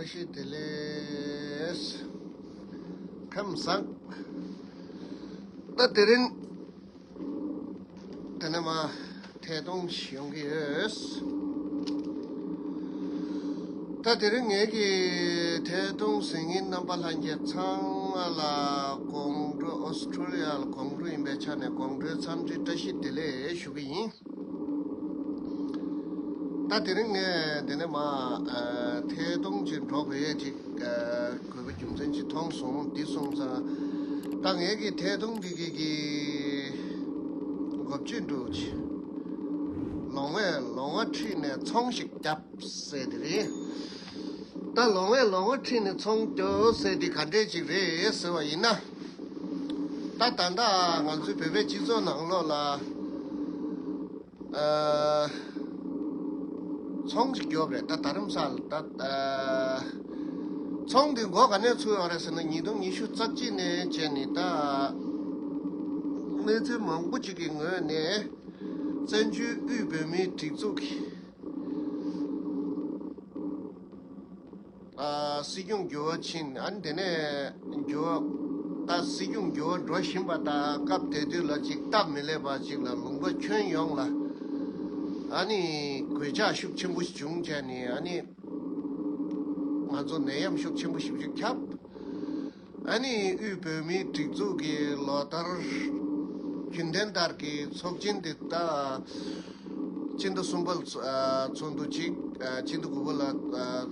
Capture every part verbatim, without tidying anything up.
བཀྲ་ཤིས་བདེ་ལེགས། ཁམས་བཟང་། ད་དེ་རིང་། དེ་ནས་མ་ཐད་གཏོང་ཞིག་ཡོང་གི་ཡོད། ད་དེ་རིང་ངེད་ཀྱི་ཐད་གཏོང་གཟིགས་མཁན་རྣམ་པ་ལྷན་རྒྱས་ཚང་མ་ལ་དགོང་དྲོ། ཨོ་སི་ཁྲུ་ལི་ཡ་ལ་དགོང་དྲོ་ཡིན་པའི་ཆ་ནས་དགོང་དྲོའི་འཚམས་འདྲི་བཀྲ་ཤིས་བདེ་ལེགས་ཞུ་གི་ཡིན། ད་དེ་རིང་ངས་འདི་ནས་མ་ཨ་ཐད་གཏོང་ཅིག་འགྲོ་དགོས་ཡས་ཅིག་ཨ་དགོས་པ་རྒྱུ་མཚན་ཅིག་མཐོང་སོང་། འདི་སོང་ཙང་ད་ངས་ཀྱི་ཐད་གཏོང་གི་གི་གི་འགོ་བརྗོད་འགྲོ་ཅིག་ལོང་བས་ལོང་བ་ཁྲིད་ནས་ཚོང་ཞིག་བརྒྱབ་ཟེར་དེ་རེད། ད་ལོང་བས་ལོང་བ་ཁྲིད་ནས་ཚོང་རྒྱོབ་ཟེར་དེ་ག་འདྲས་ཅིག་རེད་ཟེར་བ་ཡིན་ན། ད་ད་ལྟ་ང་ཚོའི་བོད་པའི་སྤྱི་ཚོགས་ནང་ལོགས་ལ། ཨ། ཚོང་ཞིག་རྒྱོབ་རེད། ད་རྡ་རམ་ས་ལ་ད་ཨ། ཚོང་འདི་འགོ་ག་ནས་ཚུགས་ཡོད་རེད་ཟེར་ན། ཉིས་སྟོང་ཉི་ཤུ་རྩ་གཅིག་ནས་བྱས་ནས་ད་གནས་ཚུལ་མང་པོ་ཅིག་གི་ངོས་ནས་བཙན་བྱོལ་དབུས་བོད་མིའི་སྒྲིག་འཛུགས་ཀྱི་ཨ། སྲིད་སྐྱོང་འགྱུར་བ་ཕྱིན། ཨ་ནི་དེ་ནས་འགྱུར་བ། ད་སྲིད་སྐྱོང་འགྱུར་བ་འགྲོ་བཞིན་པ་དང་སྐབས་དེ་དུས་ལ་ཅིག་སྟབས་མི་ལེགས་པ་ཅིག་ལ་ལུང་པ་ཁྱོན་ཡོངས་ལ་ཨ་ནི་གོད་ཆག་ཤུགས་ཆེན་པོ་བྱུང་བྱས་ནས། ཨ་ནི་ང་ཚོ་ནད་ཡམས་ཤུགས་ཆེན་པོ་ཞིག་ཅིག་ཁྱབ། ཨ་ནི་དབུས་བོད་མིའི་སྒྲིག་འཛུགས་ཀྱི་ལོ་ལྟར་རྒྱུན་ལྡན་ལྟར་གྱི་ཚོགས་ཆེན་འདི་ད་སྤྱི་ཟླ་གསུམ་པ་ལ་ཚོགས་འདུ་གཅིག་སྤྱི་ཟླ་དགུ་པ་ལ་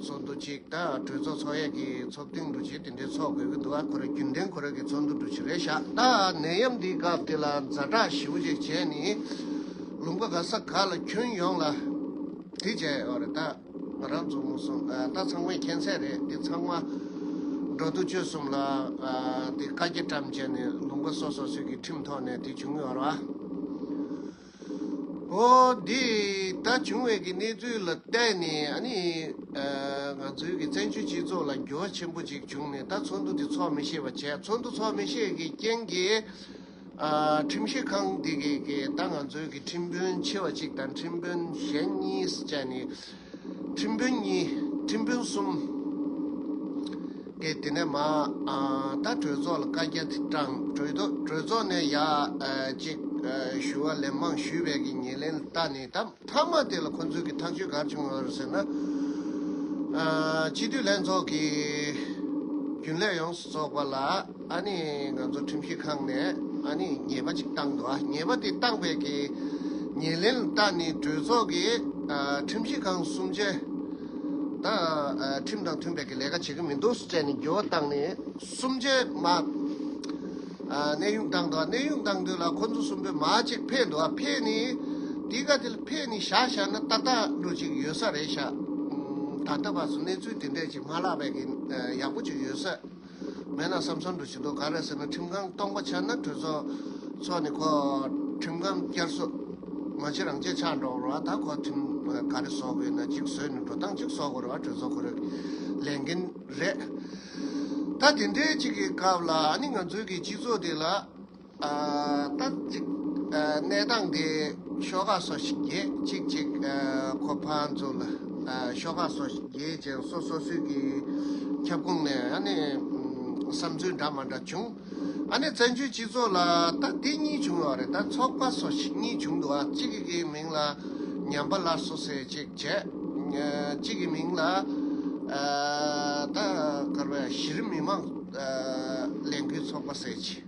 ཚོགས་འདུ་གཅིག་ད་གྲོས་ཚོགས་ཚོགས་ཡས་ཀྱི་ཚོགས་ཐེངས་འདྲ་ཅིག་དེ་འདྲའི་ཚོགས་དགོས་ཀྱི་འདུག་ཨ་ཁོ་ར་རྒྱུན་ལྡན་ཁོ་ར་གི་ཚོགས་འདུ་འདྲ་ཅིག་རེད་ཤག་ད་ནད་ཡམས་འདིའི་སྐབས་དེ་ལ་ཛ་དྲག་ཞེ་པོ་ཅིག་བྱས་ནས་ལུང་པ་ག་ས་ག་ལ་ཁྱོན་ཡོངས་ལ་དེ་བྱས་ཡོད་རེད། ད་ང་རང་ཚོ་མུ་སོང་ད་ཚང་མས་མཁྱེན་གསལ་རེད། འདི་ཚང་མ་འགྲོ་འདུག་སྤྱོད་གསུམ་ལ་དེ་བཀའ་རྒྱ་བཀྲམ་བྱས་ནས་ལུང་པ་སོ་སོ་སོའི་གི་ཁྲིམས་ཐོག་ནས་དེ་བྱུང་ཡོད་རེད་བ། ཨོ་འདི་ད་བྱུང་བའི་གི་གནས་ཚུལ་ལ་བལྟས་ནས། ཨ་ནི་ང་ཚོའི་གི་བཙན་བྱོལ་སྤྱི་ཚོགས་ལ་འགྱུར་བ་ཆེན་པོ་ཅིག་བྱུང་ནས་ད་ཚོགས་འདུ་དེ་ཚོགས་མི་ཤེས་པ་བྱས། ཚོགས་འདུ་ཚོགས་མི་ཤེས་ཀྱི་རྐྱེན་གྱིས་ཨ་ཁྲིམས་ཞིབ་ཁང་འདི་གི་གི་ད་ང་ཚོའི་གི་ཁྲིམས་དཔོན་ཆེ་བ་གཅིག་དང་ཁྲིམས་དཔོན་གཞན་གཉིས་བྱས་ནས། ཁྲིམས་དཔོན་གཉིས། ཁྲིམས་དཔོན་གསུམ་གིས་དེ་ནས་མ་ཨ་ད་གྲོས་ཚོགས་ལ་བཀའ་རྒྱ་དེ་དྲངས། གྲོས་ཚོགས་གྲོས་ཚོགས་ནས་ཡ་ཨ་ཅིག་ཨ་ཞུ་བ་ལན་མང་ཞུས་པའི་གི་ཉེར་ལེན་ལ་བལྟས་ནས། ད་མཐའ་མ་དེ་ལ་ཁོ་ཚོས་གི་ཐག་གཅོད་ག་རེ་བྱུང་ཡོད་རེད་ཟེར་ན། ཨ་སྤྱི་འཐུས་ལྷན་ཚོགས་ཀྱི་རྒྱུན་ལས་ཡོངས་སུ་རྫོགས་པ་ལ། ཨ་ནི་ང་ཚོ་ཁྲིམས་ཞིབ་ཁང་ནས་ཨ་ནི་ཉེས་པ་ཅིག་བཏང་འདུག་ཨ་ཉེས་པ་དེ་བཏང་པའི་གི་ཉེར་ལེན་ལ་བལྟས་ནས་གྲོས་ཚོགས་ཀྱིས་ཨ་ཁྲིམས་ཞིབ་ཁང་གསུམ་ཆ་ད་ཨ་ཁྲིམས་དང་མཐུན་པའི་གི་ལས་ཀ་བྱེད་ཀྱི་མི་འདུག་ཟེར་ནས་འགྱུར་བ་བཏང་ནས་གསུམ་ཆ་མ་ཨ་གནས་དབྱུང་བཏང་འདུག་ཨ་གནས་དབྱུང་བཏང་དུས་ལ་ཁོ་ཚོ་གསུམ་པོས་མ་ཅིག་ཕེབས་འདུག་ཨ་ཕེབས་ནས་དེ་ག་དེ་ལ་ཕེབས་ནས་བཞག་བཞག་ན་ཏག་ཏག་འདྲ་ཅིག་ཡོད་ས་རེད་ཤག་ད་ལྟ་བར་སུ་གནས་ཚུལ་དེ་འདྲས་ཅིག་མ་ལྷག་པའི་གི་ཡག་པོ་ཅིག་ཡོད་ས། མེད་ན་བསམ་བསམ་འདྲ་ཞིག་འདུག་ག་རེ་ཟེར་ན་ཁྲིམས་ཁང་སྟོང་པ་ཆགས་ན་གྲོས་ཚོགས་ཚོགས་ནས་ཁོ་ཁྲིམས་ཁང་བསྐྱར་གསོ་མ་བྱེད་རང་བྱེད་ཆགས་འགྲོ་རེད་བ། ད་ཁོ་ཁྲིམས་ག་རེ་བཟོ་དགོས་ན་གཅིག་བཟོས་ནས་འགྲོ་སྟངས་གཅིག་བཟོ་དགོས་རེད་བ། གྲོས་ཚོགས་ཁོ་རེ་ལས་འགན་རེད། ད་དེ་འདྲའི་གཅིག་གི་སྐབས་ལ་ཨ་ནི་ང་ཚོའི་གི་སྤྱི་ཚོགས་དེ་ལ་ཨ་ད་གཅིག་ཨ་གནས་སྟངས་དེ་ཤོག་ཁག་སོ་བཞི་བརྒྱད་གཅིག་གཅིག་ཨ་ཁོ་ཕར་ཚུར་ལ་ཨ་ཤོག་ཁག་སོ་བཞི་བརྒྱད་ཅན་སོ་སོ་སོའི་གི་ཁྱབ་ཁོངས་ནས་ཨ་ནི་ཨམ་བསམ་ཚུལ་འདྲ་མ་འདྲ་བྱུང་། ཨ་ནི་བཙན་བྱོལ་སྤྱི་ཚོགས་ལ་ད་འདི་གཉིས་བྱུང་ཡོད་རེད། ད་ཚོགས་པ་སོ་བཞི་གཉིས་བྱུང་འདུག་ཨ་གཅིག་གི་གི་མིང་ལ་ཉམས་པ་སླར་གསོ་ཟེར་གཅིག་བྱས། ཨ་གཅིག་གི་མིང་ལ་ཨ་ད་ག་རེ་བས་གཞི་རིམ་མི་མང་ཨ་ལས་འགུལ་ཚོགས་པ་ཟེར་གཅིག་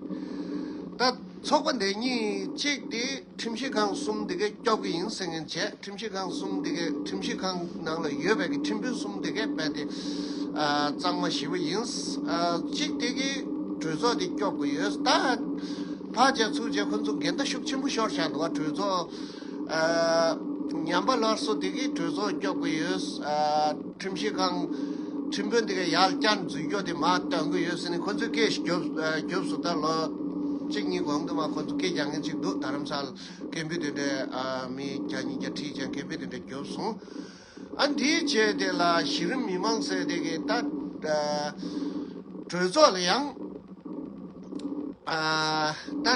ད་ཚོགས་པ་འདི་གཉིས་གཅིག་དེ་ཁྲིམས་ཞིབ་ཁང་གསུམ་དེ་གས་སྐྱོབ་ཀྱི་ཡིན་ཟེར་མཁན་བྱས། ཁྲིམས་ཞིབ་ཁང་གསུམ་དེ་གས་ཁྲིམས་ཞིབ་ཁང་ནང་ལ་ཡོད་པའི་གི་ཁྲིམས་དཔོན་གསུམ་དེ་གས་རྦད་དེ་ཨ་གཙང་མ་ཞེ་པོ་ཡིན། ཨ་གཅིག་དེ་གིས་གྲོས་ཚོགས་དེ་སྐྱོབ་ཀྱི་ཡོད། ད་ཕར་བྱས་ཚུར་བྱས་ཁོ་ཚོ་འགལ་ཟླ་ཤུགས་ཆེན་པོ་ཤོར་བཞག་འདུག་བ། གྲོས་ཚོགས་ཨ་ཉམས་པ་སླར་གསོ་དེ་གིས་གྲོས་ཚོགས་སྐྱོབ་ཀྱི་ཡོད། ཨ་ཁྲིམས་ཞིབ་ཁང་ཁྲིམས་དཔོན་དེ་གས་ཡར་བསྐྱར་འཛུལ་རྒྱུ་དེ་མར་གཏོང་གི་ཡོད་ཟེར་ནས་ཁོ་ཚོས་སྐད་ཞིག་རྒྱོབ་ཨ་རྒྱོབ་སོང་། ད་ལོ་གཅིག་གཉིས་གོང་དུ་མར་ཁོ་ཚོ་སྐད་རྒྱག་མཁན་ཅིག་འདུག་རྡ་རམ་ས་ལ་སྐད་འབོད་དེ་འདྲའི་ཨ་མི་བརྒྱ་གཉིས་བརྒྱ་ཁྲིད་ཅན་སྐད་འབོད་དེ་འདྲ་རྒྱོབ་སོང་། ཨ་འདིའི་རྗེས་དེ་ལ་གཞི་རིམ་མི་མང་ཟེར་དེ་གི་ད་ཨ་གྲོས་ཚོགས་ལ་ཡང་ཨ་ད་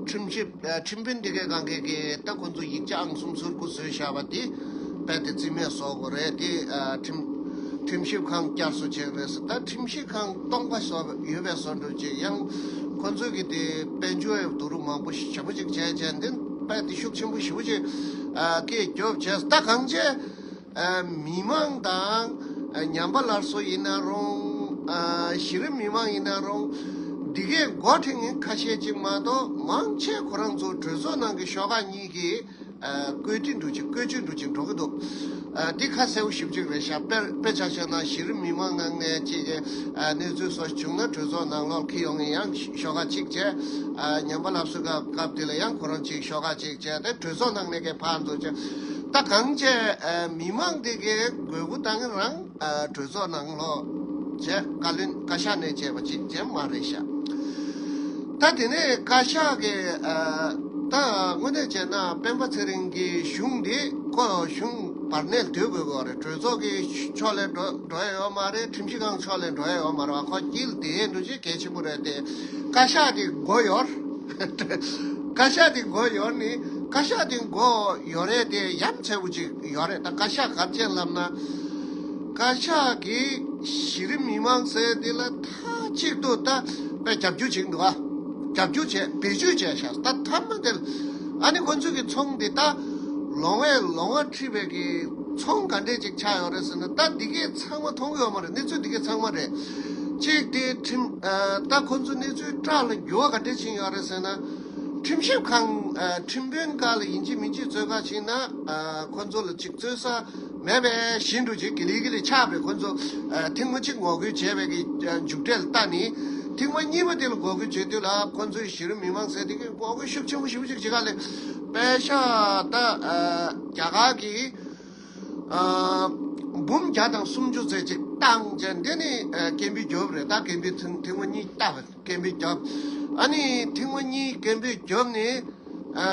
ཁྲིམས་ཞིབ་ཨ་ཁྲིམས་དཔོན་དེ་གའི་སྒང་གའི་གི་ད་ཁོ་ཚོ་ཡིག་ཆ་ཨང་གསུམ་ཟུར་དགུ་བཟོས་བཞག་པ་དེ་རྦད་དེ་རྩིས་མེད་བཟོ་དགོས་རེད། དེ་ཨ་ཁྲིམས་ ཁྲིམས་ཞིབ་ཁང་བསྐྱར་གསོ་བྱས་རེད་ཟེར། ད་ཁྲིམས་ཞིབ་ཁང་སྟོང་པ་བཟོ་ཡོད་པའི་བཟོ་འདྲ་ཅིག་ཡང་ཁོ་ཚོས་ཀྱི་དེ་དཔལ་འབྱོར་བསྡུ་རུབ་མང་པོ་ཞེ་པོ་ཅིག་བྱས་བྱས་འདི་དཔེ་དེ་ཤུགས་ཆེན་པོ་ཞེ་པོ་ཅིག་ཨ་སྐད་རྒྱོབ་བྱས། ད་གང་བྱས་ཨ་མི་མང་དང་ཨ་ཉམས་པ་སླར་གསོ་ཡིན་ན་རུང་ཨ་གཞི་རིམ་མི་མང་ཡིན་ན་རུང་འདི་གའི་འགོ་ཁྲིད་མཁན་ཁ་ཤས་ཅིག་མ་གཏོགས་མང་ཆེ་ཁོ་རང་ཚོ་གྲོས་ཚོགས་ནང་གི་ཤོག་ཁག་གཉིས་ཀྱི་ཨ་བཀོད་སྒྲིག་འགྲོ་ཅིག་བཀོད་སྤྱོད་འགྲོ་ཅིག་འགྲོ་གི་འདུག་ཨ་འདི་ཁ་གསལ་པོ་ཞིབ་ཅིག་རེད་ཤག་དཔེར་དཔེ་ཆ་བཞག་ན་གཞི་རིམ་མི་མང་ནང་ནས་ཅིག་གི་ཨ་གནས་ཚུལ་སོགས་བྱུང་ན་གྲོས་ཚོགས་ནང་ལོགས་ཁྱེར་ཡོང་ངེས་ཡང་ཤོག་ཁག་གཅིག་བྱས། ཨ་ཉམས་པ་སླར་གསོའི་སྐབས་སྐབས་དེ་ལ་ཡང་ཁོ་རང་གཅིག་ཤོག་ཁག་གཅིག་བྱས་ཏེ་གྲོས་ཚོགས་ནང་ནས་གི་ཕར་ཚུར་བྱས། ད་གང་བྱས་ཨ་མི་མང་དེ་གི་དགོས་མཁོ་དང་རང་ཨ་གྲོས་ཚོགས་ནང་ལོགས་བྱས། བཀའ་བློན་བཀའ་ཤག་ནས་བྱས་པ་ཅིག་ཅན་མ་རེད་ཤག་ད་དེ་ནས་བཀའ་ཤག་གི་ཨ་ད་དངོས་གནས་བྱས་ན་སྤེན་པ་ཚེ་རིང་གི་གཞུང་འདི་ཁོ་གཞུང་བར་གནས་སྡོད་དགོས་ཀྱི་རེད། གྲོས་ཚོགས་ཀྱི་ཕྱོགས་ལས་འགྲོ་འགྲོ་ཡ་ཡོད་མ་རེད། ཁྲིམས་ཞིབ་ཁང་ཕྱོགས་ལས་འགྲོ་ཡ་ཡོད་མ་རེད་བ། ཁོ་དཀྱིལ་དེ་འགྲོ་ཅིག་གལ་ཆེན་པོ་རེད་དེ། བཀའ་ཤག་དེ་མགོ་ཡོར། བཀའ་ཤག་དེ་མགོ་ཡོར་ནི་བཀའ་ཤག་དེ་མགོ་ཡོར་རེད་དེ་ཡ་མཚན་པོ་ཅིག་ཡོད་རེད། ད་བཀའ་ཤག་ག་རེ་བྱས་ལབ་ན། བཀའ་ཤག་གིས་གཞི་རིམ་མི་མང་ཟེར་དེ་ལ་མཐའ་གཅིག་ཏུ་ད་དཔེ་རྒྱབ་སྐྱོར་བྱེད་འདུག་ཨ། རྒྱབ་སྐྱོར་བྱས་བེད་སྤྱོད་བྱས་ཤག་ད་མཐའ་མ་དེ་ལ་ཨ་ནི་ཁོ་ཚོ་གི་ཚོང་དེ་ད་ལོང་བས་ལོང་བ་ཁྲིད་པའི་གི་ཚོང་ག་འདྲས་ཅིག་ཆགས་ཡོད་རེད་ཟེར་ན། ད་འདི་གས་ཚང་མ་མཐོང་གི་ཡོད་མ་རེད། གནས་ཚུལ་འདི་གས་ཚང་མ་རེད། གཅིག་དེ་ཁྲིམས་ཨ་ད་ཁོ་ཚོ་གནས་ཚུལ་བཀྲག་ལ་འགྱུར་བ་ག་འདྲས་ཕྱིན་ཡོད་རེད་ཟེར་ན། ཁྲིམས་ཞིབ་ཁང་ཨ་ཁྲིམས་དཔོན་སྒང་ལ་ཡིན་གཅིག་མིན་གཅིག་རྩོད་ག་ཕྱིན་ན་ཨ་ཁོ་ཚོ་ལ་གཅིག་རྩོད་ས་མེད་པའི་བཞིན་དུ་ཅིག་གི་ལི་གི་ལི་ཆགས་པའི་ཁོ་ཚོ་ཨ་ཐེངས་མ་གཅིག་ངོ་རྒོལ་བྱས་པའི་གི་ཨ་མཇུག་འབྲས་ལ་ལྟ་ནི། ཐེངས་མ་གཉིས་པ་དེ་ལ་ངོ་རྒོལ་བྱེད་དུས་ལ་ཁོ་ཚོའི་གཞི་རིམ་མི་མང་ཟེར་དེ་གི་ངོ་རྒོལ་ཤུགས་ཆེན་པོ་ཞེ་པོ་ཅིག་བྱེད་ག་ལས་པད་ཤག་ད་ཨ་རྒྱ་གར་གི་ཨ་འབུམ་བརྒྱ་དང་སུམ་ཅུ་ཙམ་ཅིག་བཏང་བྱས། འདི་ནི་ཨ་སྐད་འབོད་རྒྱོབ་རེད། ད་སྐད་འབོད་ཐེངས་ཐེངས་མ་གཉིས་བཏང་བ། སྐད་འབོད་རྒྱོབ། ཨ་ནི་ཐེངས་མ་གཉིས་སྐད་འབོད་རྒྱོབ་ནས་ཨ་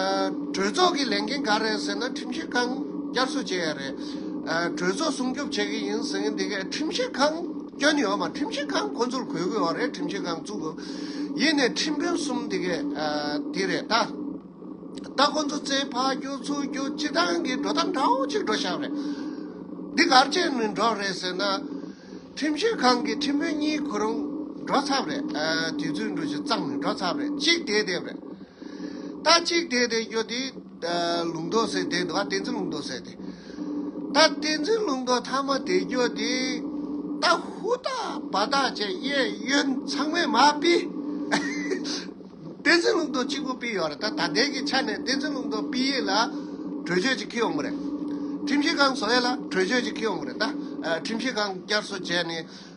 གྲོས་ཚོགས་ཀྱི་ལས་འགན་ག་རེ་ཟེར་ན་ཁྲིམས་ཞིབ་ཁང་བསྐྱར་གསོ་བྱེད་ཡ་རེད། ཨ་གྲོས་ཚོགས་སྲུང་སྐྱོབ་བྱེད་ཀྱི་ཡིན་ཟེར་མཁན་འདི་གས་ཁྲིམས་ཞིབ་ཁང་སྐྱོན་ཡོད་མ། ཁྲིམས་ཞིབ་ཁང་ཁོ་ཚོར་དགོས་ཀྱི་ཡོད་རེད། ཁྲིམས་ཞིབ་ཁང་བཙུགས་དགོས། ཡིན་ནའི་ཁྲིམས་དཔོན་གསུམ་འདི་གས་ཨ་འདི་རེད་ད། ད་ཁོ་ཚོ་རྩེ་ཕར་རྒྱུག་ཚུར་རྒྱུག་སྤྱིར་བཏང་གི་འགྲོ་སྟངས་འདྲ་བོ་ཅིག་འགྲོ་བཞག་རེད། འདི་ག་རེ་བྱས་ནས་འགྲོ་རེད་ཟེར་ན། ཁྲིམས་ཞིབ་ཁང་གི་ཁྲིམས་དཔོན་གཉིས་ཁོ་རང་འགྲོ་ཚར་རེད། ཨ་དུས་ཚོད་འགྲོ་ཞིག་གཙང་ནས་འགྲོ་ཚར་རེད། གཅིག་བསྡད་བསྡད་རེད། ད་གཅིག་བསྡད་བསྡད་རྒྱུ་དེ་ཨ་ལུང་རྟོགས་ཟེར་བསྡད་འདུག་ཨ་བསྟན་འཛིན་ལུང་རྟོགས་ཟེར་དེ། ད་བསྟན་འཛིན་ལུང་རྟོགས་མཐའ་མ་བསྡད་རྒྱུ་དེ་ད་ཧུར་ཐག་འབད་ཐག་བྱས་གཡས་གཡོན་ཚང་མས་མར་ཕུད། བསྟན་འཛིན་ལུང་རྟོགས་གཅིག་པུ་ཕུད་ཡོད་རེད། ད་ད་ལྟའི་གི་ཆ་ནས་བསྟན་འཛིན་ལུང་རྟོགས་ཕུད་ཡས་ལ་གྲོས་ཆོད་ཅིག་འཁྱེར་ཡོང་གི་རེད། ཁྲིམས་ཞིབ་ཁང་བཟོ་ཡས་ལ་གྲོས་ཆོད་ཅིག་འཁྱེར་ཡོང་གི་རེད། ད་ཨ་ཁྲིམས་ཞིབ་ཁང་བསྐྱར་གསོ་བྱས་ནས་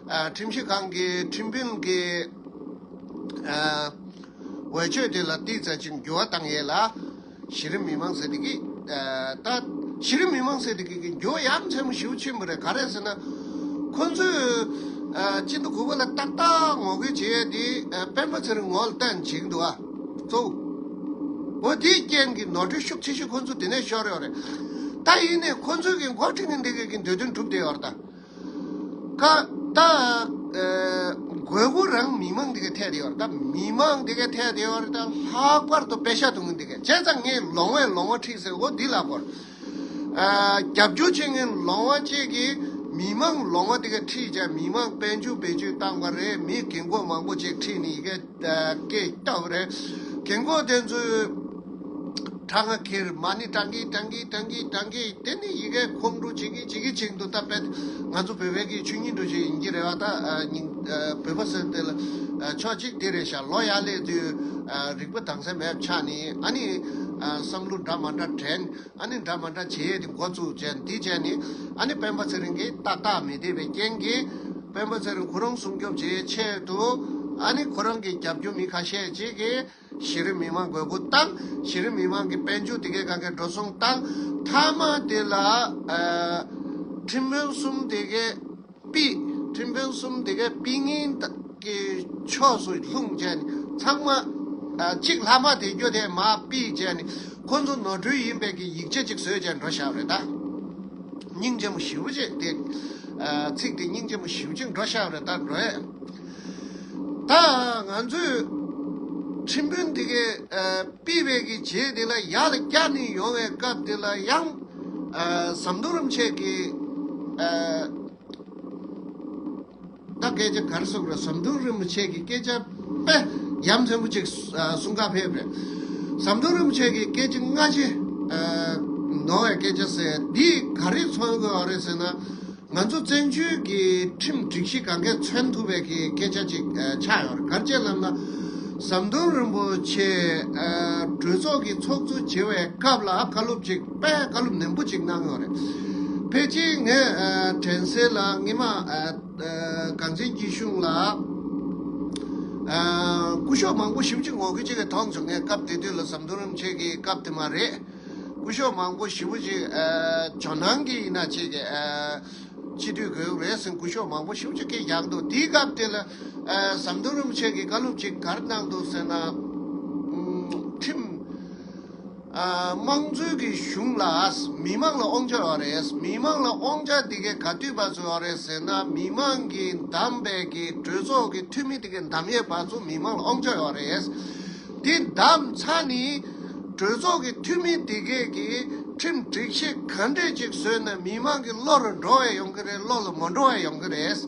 ཨ་ཁྲིམས་ཞིབ་ཁང་གི་ཁྲིམས་དཔོན་གྱི་ཨ་འོས་ཆོས་དེ་ལ་ཏོག་ཙམ་ཅིག་འགྱུར་བ་བཏང་ཡས་ལ། གཞི་རིམ་མི་མང་ཟེར་དེ་གི་ཨ་ད་གཞི་རིམ་མི་མང་ཟེར་དེ་གི་གི་འགྱུར་བ་ཡ་མཚན་མོ་ཞེ་པོ་ཕྱིན་པ་རེད། ག་རེ་ཟེར་ན། ཁོ་ཚོས་ཨ་སྤྱི་ཟླ་དགུ་པ་ལ་ཏག་ཏག་ངོ་རྒོལ་བྱེད་ཡས་དེ་ཨ་སྤེན་པ་ཚེ་རིང་ངོ་ལ་བསྟན་བྱེད་ཀྱི་འདུག་ཨ། གཙོ་བོ་འོ་དེའི་རྐྱེན་གྱིས་ནོར་འཁྲུལ་ཤུགས་ཆེ་ཤོས་ཁོ་ཚོ་དེ་ནས་ཤོར་ཡོད་རེད། ད་ཡིན་ནའི་ཁོ་ཚོས་གི་འགོ་ཁྲིད་མཁན་དེ་གི་གི་འདོད་དོན་གྲུབ་བསྡད་ཡོད་རེད་ད། ཀ་ད་ཨ་དགོས་མཁོ་རང་མི་མང་དེ་གས་འཐད་དེ་ཡོད་རེད། ད་མི་མང་དེ་གས་འཐད་དེ་ཡོད་རེད། ད་ལྷག་པར་དུ་པད་ཤག་འཐུང་མཁན་དེ་གས་བྱས་ཙང་ངས་ལོང་བས་ལོང་བ་ཁྲིད་ཟེར་འོ་འདི་ལ་སྐོར། ཨ་རྒྱབ་སྐྱོར་བྱེད་མཁན་ལོང་བ་གཅིག་གིས་མི་མང་ལོང་བ་དེ་གས་ཁྲིད་བྱས་མི་མང་དཔལ་འབྱོར་བེད་སྤྱོད་བཏང་བ་རེད། མི་རྒན་གོག་མང་པོ་ཅིག་ཁྲིད་ནས་ཡི་གེ་སྐད་བཏབ་རེད། རྒན་གོག་དེ་ཚོས་གྲངས་ཁེར་མ་ཎི་བགྲང་གི་བགྲང་གི་བགྲང་གི་བགྲང་གི་དེ་ནི་ཡི་གེ་ཁོང་ཁྲོ་བྱེད་ཀྱི་བྱེད་ཀྱི་བྱེད་འདུག་ད་དཔེ་ང་ཚོ་བོད་པའི་གི་ཆོས་ཉིད་འགྲོ་བཞིན་ཡིན་གྱི་རེད་བ། ད་ཨ་ཉིན་ཨ་བོད་པ་ཟེར་དེ་ལ་ཨ་ཕྱོགས་གཅིག་དེ་རེད་ཤག་ལོ་ཡར་སླེབས་དུས་ཨ་རིག་པ་དྭངས་གསལ་མེད་པ་ཆགས་ནས་ཨ་ནི་ཨ་བསམ་བློ་འདྲ་མ་འདྲ་དྲན། ཨ་ནི་འདྲ་མ་འདྲ་བྱེད་ཡས་དེ་འགོ་བཙུགས་བྱས་འདི་བྱས་ནི་ཨ་ནི་སྤེན་པ་ཚེ་རིང་གིས་ཏག་ཏག་མི་བསྡད་པའི་རྐྱེན་གྱིས་སྤེན་པ་ཚེ་རིང་ཁོ་རང་སྲུང་སྐྱོབ་བྱེད་ཆེད་དུ་ཨ་ནི་ཁོ་རང་གི་རྒྱབ་སྐྱོར་མི་ཁ་ཤས་ཅིག་གིས་གཞི་རིམ་མི་མང་དགོས་མཁོ་བཏང་། གཞི་རིམ་མི་མང་གི་དཔལ་འབྱོར་དེ་གའི་གང་གའི་འགྲོ་སོང་བཏང་། མཐའ་མ་དེ་ལ་ཨ་ཁྲིམས་དཔོན་གསུམ་དེ་གའི་ཕུད། ཁྲིམས་དཔོན་གསུམ་དེ་གའི་ཕུད་མཁན་གྱི་ཕྱོགས་སུ་ལྷུང་བྱས་ནས་ཚང་མ་ཨ་གཅིག་ལྷག་མ་དེ་རྒྱུ་དེ་མར་ཕུད་བྱས་ནས་ཁོ་ཚོ་ནོར་འཁྲུལ་ཡིན་པའི་གི་ཡིག་ཆ་ཅིག་བཟོས་བྱས་འགྲོ་བཞག་རེད་ད། སྙིང་རྗེ་མོ་ཞེ་པོ་ཅིག་དེ་ཨ་ཚིག་དེ་སྙིང་རྗེ་མོ་ཞེ་པོ་ཅིག་འགྲོ་བཞག་རེད་ད་འགྲོ་ཡས། ད་ང་ཚོས་ཁྲིམས་དཔོན་དེ་གའི་ཨ་ཕུད་པའི་གི་རྗེས་དེ་ལ་ཡར་ལ་བསྐྱར་ནས་ཡོང་བའི་སྐབས་དེ་ལ་ཡང་ཨ་ཟམ་གདོང་རིན་པོ་ཆེ་གི་ཨ་ སྐད་ཆ་ག་རེ་གསུངས་རེད། ཟམ་གདོང་རིན་པོ་ཆེ་གི་སྐད་ཆ་དཔེ་ཡ་མཚན་པོ་ཅིག་ཨ་གསུང་ག་ཕེབས་རེད། ཟམ་གདོང་རིན་པོ་ཆེ་གི་སྐད་ཆ་སྔ་ཕྱི་ཨ་ནོར་བའི་སྐད་ཆ་ཟེར་འདི་ག་རེ་མཚོན་དགོས་པ་རེད་ཟེར་ན། ང་ཚོ་བཙན་བྱོལ་གྱི་ཁྲིམས་སྒྲིག་གཞི་སྒང་གས་མཚོན་ཐུབ་པའི་གི་སྐད་ཆ་ཅིག་ཨ་ཆགས་ཡོད་རེད། ག་རེ་བྱས་ལབ་ན། ཟམ་གདོང་རིན་པོ་ཆེ་ཨ་གྲོས་ཚོགས་ཀྱི་ཚོགས་གཙོ་བྱེད་པའི་སྐབས་ལ་བཀའ་སློབ་ཅིག་དཔེ་བཀའ་སློབ་ནན་པོ་ཅིག་གནང་ཡོད་རེད། ཕལ་ཆེར་ངས་ཨ་དྲན་གསལ་ལ་སྔོན་མ་ཨ་ཨ་གངས་ཅན་སྐྱིད་གཤོངས་ལ་ཨ་སྐུ་ཞབས་མང་པོ་ཞེ་པོ་ཅིག་ངོ་རྒོལ་བྱེད་མཁན་མཐོང་བྱུང་། ངས་སྐབས་དེ་དུས་ལ་ཟམ་གདོང་རིན་པོ་ཆེ་གི་སྐབས་དེ་མ་རེད། སྐུ་ཞབས་མང་པོ་ཞེ་པོ་ཅིག་ཨ་ཇོ་ནང་གི་ཡིན་ན་ཅིག་ཨ་སྤྱི་འཐུས་དགོས་རེད་ཟེར་སྐུ་ཞབས་མང་པོ་ཞེ་པོ་ཅིག་སྐད་རྒྱག་འདུག་དེའི་སྐབས་དེ་ལ་ཨ་ཟམ་གདོང་རིན་པོ་ཆེ་གིས་བཀའ་སློབ་ཅིག་ག་རེ་གནང་འདུག་ཟེར་ན། ཨུམ་ཁྲིམས་ཨ་དམངས་གཙོའི་གི་གཞུང་ལ་མི་མང་ལ་དབང་ཆ་ཡོད་རེད། མི་མང་ལ་དབང་ཆ་དེ་གའི་ག་དུས་བར་དུ་ཡོད་རེད་ཟེར་ན། མི་མང་གིས་བདམས་པའི་གི་གྲོས་ཚོགས་ཀྱི་འཐུས་མི་དེ་གའི་བདམས་ཡས་བར་དུ་མི་མང་ལ་དབང་ཆ་ཡོད་རེད། དེ་བདམས་ཚར་ནས་གྲོས་ཚོགས་ཀྱི་འཐུས་མི་དེ་གའི་གི་ཁྲིམས་སྒྲིག་གཞི་ག་འདྲས་ཅིག་བཟོས་ན་མི་མང་གི་བློ་ལ་འགྲོ་བ་ཡོང་གི་རེད། བློ་ལ་མ་འགྲོ་བ་ཡོང་གི་རེད།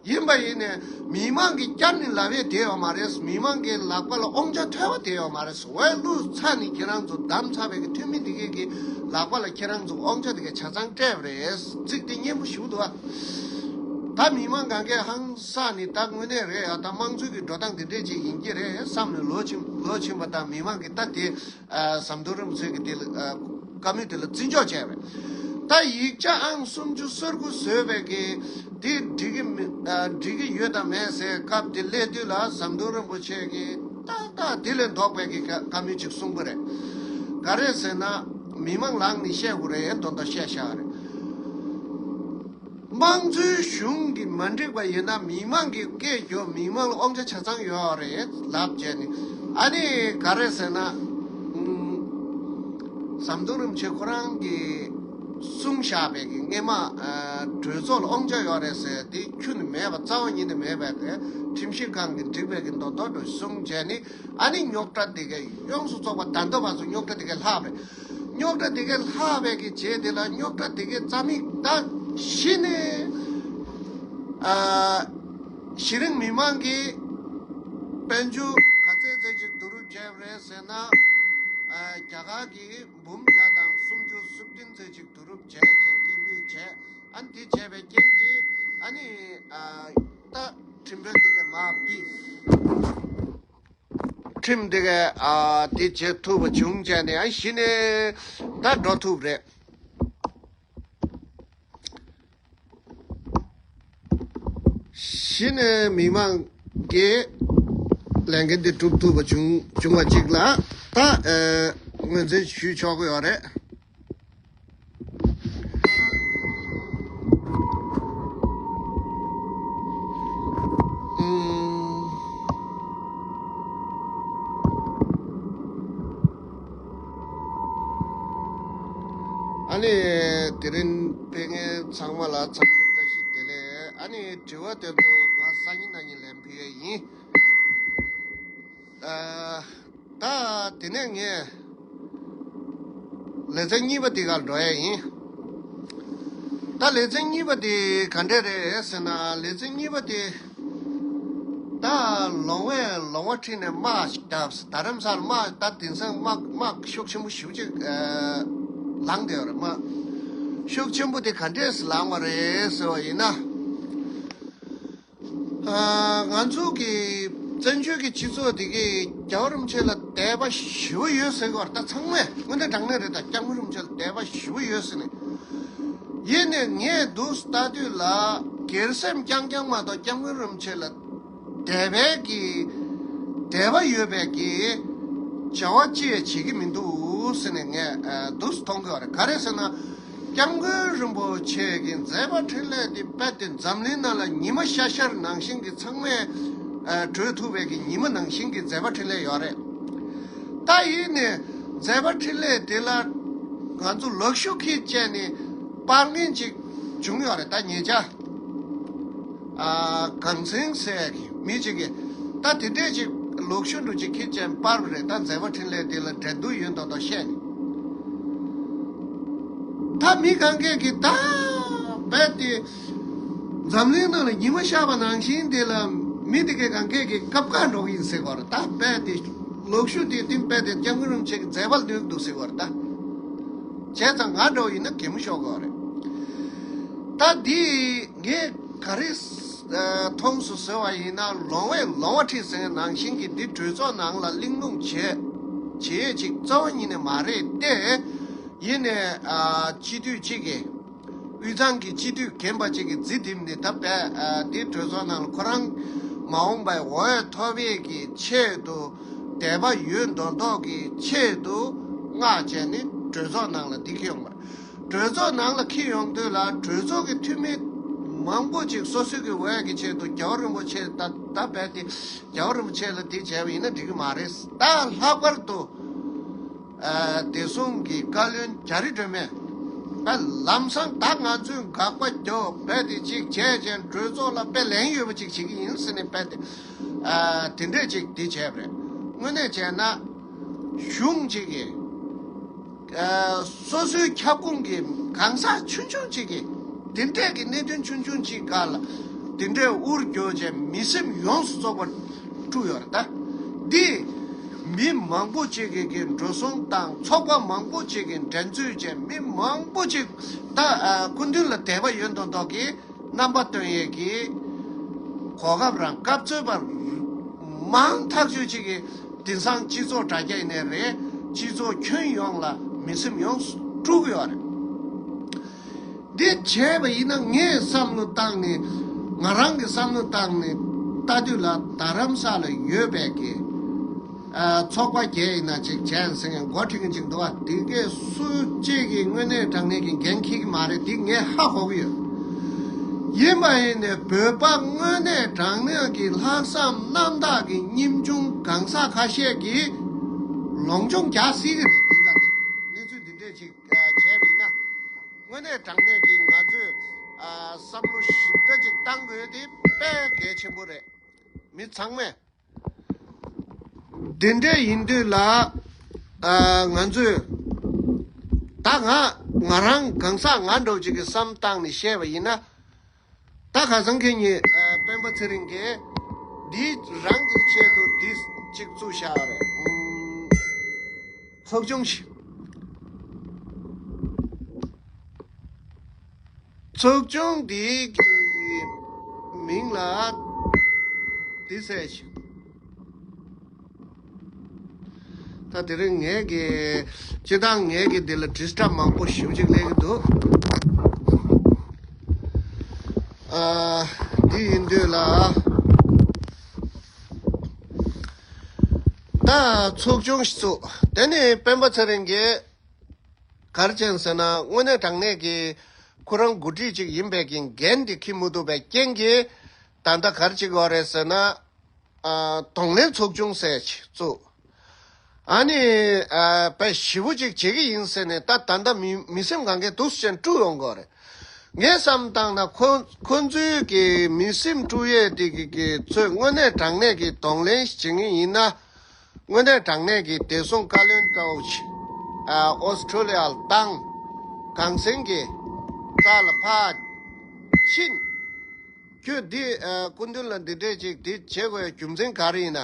ཡིན་པ་ཡིན་ནས་མི་མང་གིས་བསྐྱར་ནས་ལབ་ཡས་དེ་ཡོད་མ་རེད། མི་མང་གི་ལག་པ་ལ་དབང་ཆ་ཐོབ་པ་དེ་ཡོད་མ་རེད། འོས་བླུགས་ཚར་ནས་ཁྱེད་རང་ཚོ་བདམས་ཚར་བའི་གི་འཐུས་མི་དེ་གའི་གི་ལག་པ་ལ་ཁྱེད་རང་ཚོ་དབང་ཆ་དེ་གའི་ཆ་ཚང་སྤྲད་པ་རེད། ཚིག་དེ་སྙན་པོ་ཞིག་འདུག་ཨ། ད་མི་མང་གང་གས་ཧང་སངས་ནས་ད་དངོས་གནས་རེད་ཡ། ད་དམངས་གཙོའི་གི་འགྲོ་སྟངས་དེ་འདྲས་ཅིག་ཡིན་གྱི་རེད་བསམ་ནས་ལོ་ཕྱིན་ལོ་ཕྱིན་པ་དང་མི་མང་གིས་ད་དེ་ཨ་ཟམ་གདོང་རིན་པོ་ཆེ་གི་དེ་ལ་ཨ་བཀའ་མོལ་དེ་ལ་བརྩི་འཇོག་བྱས་པས། ད་ཡིག་ཆ་ཨང་སུམ་ཅུ་སོ་དགུ་བཟོས་པའི་གི་དེ་འགྲིག་གི་མི་ཨ་འགྲིག་གི་ཡོད་དམ་མེད་ཟེར་སྐབས་དེ་སླེབས་དུས་ལ་ཟམ་གདོང་རིན་པོ་ཆེ་གིས་ཏག་ཏག་དེ་ལས་ལྡོག་པའི་གི་བཀའ་བཀའ་མོལ་ཅིག་གསུངས་པ་རེད། ག་རེ་ཟེར་ན། མི་མང་ལངས་ནས་བཤད་དགོས་རེད། མདོར་མདོར་བཤད་བཞག་རེད། དམངས་གཙོའི་གཞུང་གིས་མ་འགྲིག་པ་ཡིན་ན་མི་མང་གིས་སྐད་རྒྱོབ། མི་མང་ལ་དབང་ཆ་ཆ་ཚང་ཡོད་རེད་ལབ་བྱས་ནས། ཨ་ནི་ག་རེ་ཟེར་ན། ཨུམ། ཟམ་གདོང་རིན་པོ་ཆེ་ཁོ་རང་གིས་གསུངས་བཞག་པའི་གི་སྔས་མ་ཨ་གྲོས་ཚོགས་ལ་དབང་ཆ་ཡོད་རེད་ཟེར་དེ་ཁྱོན་ནས་མེད་པ། རྩ་བ་ཉིད་ནས་མེད་པའི་གི་ཁྲིམས་ཞིབ་ཁང་གིས་འགྲིག་པའི་གི་མདོག་མདོག་འདྲ་གསུངས་བྱས་ནས། ཨ་ནི་རྙོག་དྲ་དེ་གའི་ཡོངས་སུ་རྫོགས་པ་ད་ལྟ་བར་དུ་རྙོག་དྲ་དེ་གའི་ལྷག་པས། རྙོག་དྲ་དེ་གའི་ལྷག་པའི་གི་རྗེས་དེ་ལ་རྙོག་དྲ་དེ་གའི་རྩ་མིག་ད་གཞི་ནས་ཨ་གཞི་རིམ་མི་མང་གིས་དཔལ་འབྱོར་ག་ཚད་ཚད་ཅིག་བསྡུ་རུབ་བྱས་པ་རེད་ཟེར་ན། ཨ་རྒྱ་གར་གྱི་འབུམ་བརྒྱ་དང་སུམ་ཅུ་སོ་བདུན་ཚད་ཅིག་བསྡུ་རུབ་བྱས་ཀྱང་སྐད་འབོད་བྱས། ཨ་ནི་དེ་བྱས་པའི་རྐྱེན་གྱིས་ཨ་ནི་ཨ་ད་ཁྲིམས་དཔོན་དེ་གའི་མར་ཕུད། ཁྲིམས་དེ་ག་ཨ་དེ་བྱེད་ཐུབ་པ་བྱུང་བྱས་ནས་ཨ་གཞི་ནས་ད་འགྲོ་ཐུབ་རེད། གཞི་ནས་མི་མང་གིས་ལས་འགན་དེ་སྒྲུབ་ཐུབ་པ་བྱུང་བྱུང་བ་གཅིག་ལ་ད་ཨ་ངོས་འཛིན་ཞུས་ཆོག་གི་ཡོད་རེད། ཨུམ། ཨ་ནི་དེ་རིང་ཕེབས་མཁན་ཚང་མ་ལ་འཚམས་འདྲི་བཀྲ་ཤིས་བདེ་ལེགས། ཨ་ནི་དྲི་བ་དེ་ཚོ་ང་སང་ཉིན་གནངས་ཉིན་ལན་ཕུལ་ཡས་ཡིན། ཨ། ད་དེ་ནས་ངས་ལེ་ཚན་གཉིས་པ་དེ་གར་འགྲོ་ཡས་ཡིན། ད་ལེ་ཚན་གཉིས་པ་དེ་ག་འདྲས་རེད་ཟེར་ན། ལེ་ཚན་གཉིས་པ་དེ་ད་ལོང་བས་ལོང་བ་ཁྲིད་ནས་དམག་བརྒྱབ། རྡ་རམ་ས་ལ་དམག་ད་དེང་སང་དམག་དམག་ཤུགས་ཆེན་པོ་ཞེ་པོ་ཅིག་ཨ་ལངས་བསྡད་ཡོད་རེད། དམག་ཤུགས་ཆེན་པོ་དེ་ག་འདྲས་སེ་ལངས་པ་རེད་ཟེར་བ་ཡིན་ན། ཨ། ང་ཚོ་གི་བཙན་བྱོལ་གྱི་སྤྱི་ཚོགས་འདི་གི་རྒྱལ་བ་རིན་པོ་ཆེ་ལ་དད་པ་ཞེ་པོ་ཡོད་ཟེར་གི་བར་ད་ཚང་མས་དངོས་གནས་དྲང་གནས་རེད། ད་སྐྱབས་མགོན་རིན་པོ་ཆེ་ལ་དད་པ་ཞེ་པོ་ཡོད་ཟེར་ནས། ཡིན་ནས་ངས་འདུག་ལྟ་དུས་ལ་སྒེར་སེམས་རྐྱང་རྐྱང་མ་གཏོགས་སྐྱབས་མགོན་རིན་པོ་ཆེ་ལ་དད་པའི་གི་དད་པ་ཡོད་པའི་གི་བྱ་བ་ཅི་ཡང་བྱེད་ཀྱི་མི་འདུག་ཟེར་ནས་ངས་ཨ་འདུག་མཐོང་གི་བ་རེད། ག་རེ་ཟེར་ན། སྐྱབས་མགོན་རིན་པོ་ཆེ་གི་མཛད་པ་འཕྲིན་ལས་དེ་རྦད་དེ་འཛམ་གླིང་ནང་ལ་ཉི་མ་ཤར་ཤར་ནང་བཞིན་གྱི་ཚང་མས་ཨ་གྲོལ་ཐུབ་པའི་གི་ཉི་མ་ནང་བཞིན་གྱི་མཛད་པ་འཕྲིན་ལས་ཡོད་རེད། ད་ཡིན་ནས་མཛད་པ་འཕྲིན་ལས་དེ་ལ་ང་ཚོ་ལག་ཤུབས་ཁྱེར་བྱས་ནས་སྤར་མཁན་ཅིག་བྱུང་ཡོད་རེད། ད་ཉེ་ཆར། ཨ། གངས་སེང་ཟེར་གི་མི་གཅིག་གིས་ད་དེ་འདྲས་ཅིག་ལག་ཤུབས་འདྲ་ཅིག་ཁྱེར་བྱས་སྤར་བ་རེད། ད་མཛད་པ་འཕྲིན་ལས་དེ་ལ་འགྲན་བསྡུར་ཡོད་མདོག་མདོག་བཤད་ནས། ད་མི་གང་གས་ཀྱིས་ད་རྦད་དེ་ འཛམ་གླིང་ནང་ལ་ཉི་མ་ཤར་བ་ནང་བཞིན་དེ་ལ་མི་དེ་གའི་གང་གས་ཀྱི་སྐབས་འགར་འགྲོ་གི་ཡིན་ཟེར་བ་རེད། ད་དཔེ་དེ་ལོག་ཤུགས་དེ་བསྟུན་དཔེ་དེ་སྐྱབས་མགོན་རིན་པོ་ཆེ་གི་མཛད་པ་ལ་ལྟོས་འདུག་ཟེར་བ་རེད། ད་བྱས་ཙང་ང་འདྲ་བོ་ཡིན་ན་གད་མོ་ཤོར་དགོས་རེད། ད་འདི་ངས་ག་རེ་མཐོང་སོང་ཟེར་བ་ཡིན་ན། ལོང་བས་ལོང་བ་ཁྲིད་ཟེར་ནང་བཞིན་གྱི་འདི་གྲོས་ཚོགས་ནང་ལ་གླེང་སློང་བྱེད་བྱེད་ཅིག་རྩ་བ་ཉིད་ནས་མ་རེད་དེ། ཡིན་ནས་ཨ་སྤྱི་འཐུས་གཅིག་གིས། དབུས་གཙང་གི་སྤྱི་འཐུས་རྒན་པ་ཅིག་གིས་རྫི་འདེབས་ནས། ད་དཔེ་ཨ་འདི་གྲོས་ཚོགས་ནང་ལ་ཁོ་རང་མ་འོངས་པའི་འོས་ཐོབ་ཡས་ཀྱི་ཆེད་དུ། དད་པ་ཡོད་མདོག་མདོག་གི་ཆེད་དུ་མངགས་བྱས་ནས་གྲོས་ཚོགས་ནང་ལ་འདི་འཁྱེར་ཡོང་བ་རེད། གྲོས་ཚོགས་ནང་ལ་འཁྱེར་ཡོང་དུས་ལ་གྲོས་ཚོགས་ཀྱི་འཐུས་མི་མང་པོ་ཅིག་སོ་སོའི་གི་འོས་ཀྱི་ཆེད་དུ་རྒྱལ་བ་རིན་པོ་ཆེ། ད་ད་རྦད་དེ་རྒྱལ་བ་རིན་པོ་ཆེ་ལ་འདི་བྱས་པ་ཡིན་ན་འགྲིག་གི་མ་རེད། ད་ལྷག་པར་དུ། ཨ་བདེ་སྲུང་གི་བཀའ་བློན་རྒྱ་རི་སྒྲོལ་མས། ཨ་ལམ་སང་ད་ང་ཚོས་དགག་པ་རྒྱོབ་རྦད་དེ་ཅིག་བྱས་བྱས་གྲོས་ཚོགས་ལ་དཔེ་ལན་ཡོད་པ་ཅིག་བྱེད་ཀྱི་ཡིན་ཟེར་ནས་རྦད་དེ་ཨ་དེ་འདྲས་ཅིག་འདི་བྱས་པ་རེད། དངོས་གནས་བྱས་ན་གཞུང་ཅིག་གིས་ཨ་སོ་སོའི་ཁྱབ་ཁོངས་ཀྱི་གང་ཟག་ཆུང་ཆུང་ཅིག་གིས་དེ་འདྲས་ཀྱི་གནད་དོན་ཆུང་ཆུང་ཅིག་སྒང་ལ་དེ་འདྲས་དབུར་རྒྱོབ་བྱས་མི་སེམས་ཡོངས་སུ་རྫོགས་པ་དཀྲུགས་ཡོད་རེད། ད་འདི་མི་མང་པོ་ཅིག་གིས་གི་འགྲོ་སོང་བཏང་། ཚོགས་པ་མང་པོ་ཅིག་གིས་འགྲན་རྩོད་བྱས། མི་མང་པོ་ཅིག་ད་ཨ་སྐུ་མདུན་ལ་དད་པ་ཡོད་མདོག་མདོག་གིས་རྣམ་པ་སྟོན་ཡས་ཀྱི་གོ་སྐབས་རང་སྐབས་འཚོལ་བ་མང་ཐག་ཆོད་ཅིག་གིས་དེང་སང་སྤྱི་ཚོགས་དྲ་རྒྱ་ཡིན་ནའི་རེད། སྤྱི་ཚོགས་ཁྱོན་ཡོངས་ལ་མི་སེམས་ཡོངས་སུ་དཀྲུགས་ཡོད་རེད། འདི་བྱས་པ་ཡིན་ན་ངས་བསམ་བློ་བཏང་ནས། ང་རང་གི་བསམ་བློ་བཏང་ནས་ལྟ་དུས་ལ། རྡ་རམ་ས་ལ་ཡོད་པའི་གི་ཨ་ཚོགས་པ་བརྒྱད་ཡིན་ན་ཅིག་བྱས་ཟེར་མཁན་འགོ་ཁྲིད་མཁན་ཅིག་འདུག་བ། དེ་གས་སུ་གཅིག་གིས་དངོས་གནས་དྲང་གནས་ཀྱི་འགན་འཁྱེར་གྱི་མ་རེད། འདི་ངས་ཧ་གོ་གི་ཡོད། ཡིན་པ་ཡིན་ནས་བོད་པ་དངོས་གནས་དྲང་གནས་ཀྱི་ལྷག་བསམ་རྣམ་དག་གི་ཉམ་ཆུང་གང་ཟག་ཁ་ཤས་ཀྱིས་ལོངས་སྤྱོད་རྒྱག་སྲིད་ཀྱི་རེད། འདི་ག་དེ་གནས་ཚུལ་འདི་འདྲས་ཅིག་ཨ་བྱས་པ་ཡིན་ན། དངོས་གནས་དྲང་གནས་ཀྱི་ང་ཚོས་ཨ་བསམ་བློ་ཞིབ་ཕྲ་ཅིག་བཏང་དགོས་དེ་དཔེ་གལ་ཆེན་པོ་རེད། མི་ཚང་མས་འདི་འདྲས་ཡིན་དུས་ལ། ཨ་ང་ཚོས་ད་ང་ང་རང་གང་ཟག་ང་འདྲ་བོ་ཅིག་གི་བསམ་བཏང་ནས་བཤད་པ་ཡིན་ན། ད་ཁ་སང་ཁེ་ཉིན་ཨ་སྤེན་པ་ཚེ་རིང་གིས་འདི་རང་གི་ཆེད་དུ་འདི་གཅིག་བཙུགས་བཞག་རེད། ཚོགས་ཆུང་ཞིག་ཚོགས་ཆུང་འདི་གི་མིང་ལ་འདི་ཟེར་ཞིག་ད་དེ་རིང་ངས་ཀྱི་སྤྱི་བཏང་ངས་ཀྱི་འདི་ལ་ཌི་སི་ཊབ་མང་པོ་ཞེ་པོ་ཅིག་སླེབས་ཀྱི་འདུག་ཨ་འདི་ཡིན་དུས་ལ། ད་ཚོགས་ཆུང་ཞིག་བཙུགས། དེ་ནས་སྤེན་པ་ཚེ་རིང་གིས་ག་རེ་བྱས་ཟེར་ན། དངོས་གནས་དྲང་གནས་ཀྱི་ཁོ་རང་འགོ་ཁྲིད་ཅིག་ཡིན་པའི་གི་འགན་དེ་འཁྱེར་མི་ཐུབ་པའི་རྐྱེན་གྱིས། ད་ལྟ་ག་རེ་བྱེད་དགོས་རེད་ཟེར་ན། ཨ་གདོང་ལེན་ཚོགས་ཆུང་ཟེར་ཅིག་བཙུགས། ཨ་ནི་ཨ་དཔེ་ཞེ་པོ་ཅིག་བྱེད་ཀྱི་ཡིན་ཟེར་ནས། ད་ད་ལྟ་མི་མི་སེམས་གང་གའི་འདུག་སེ་བྱས་དཀྲུགས་ཡོང་གི་ཡོད་རེད། ངས་བསམ་བཏང་ན་ཁོ་ཁོ་ཚོའི་གི་མི་སེམས་དཀྲུགས་ཡས་དེ་གི་གི་ཚོས་དངོས་གནས་དྲང་གནས་ཀྱི་གདོང་ལེན་ཞིག་བྱེད་ངེས་ཡིན་ན། དངོས་གནས་དྲང་གནས་ཀྱི་བདེ་སྲུང་བཀའ་བློན་འདྲ་བོ་ཞིག་ཨ་ཨོ་སི་ཁྲུ་ལི་ཡ་ལ་བཏང་། གངས་སེང་གི་རྩ་ལ་ཕར་ཕྱིན། ཁྱོད་འདི་ཨ་སྐུ་མདུན་ལ་འདི་འདྲས་ཅིག་འདི་བྱེད་དགོས་རྒྱུ་མཚན་ག་རེ་ཡིན་ན།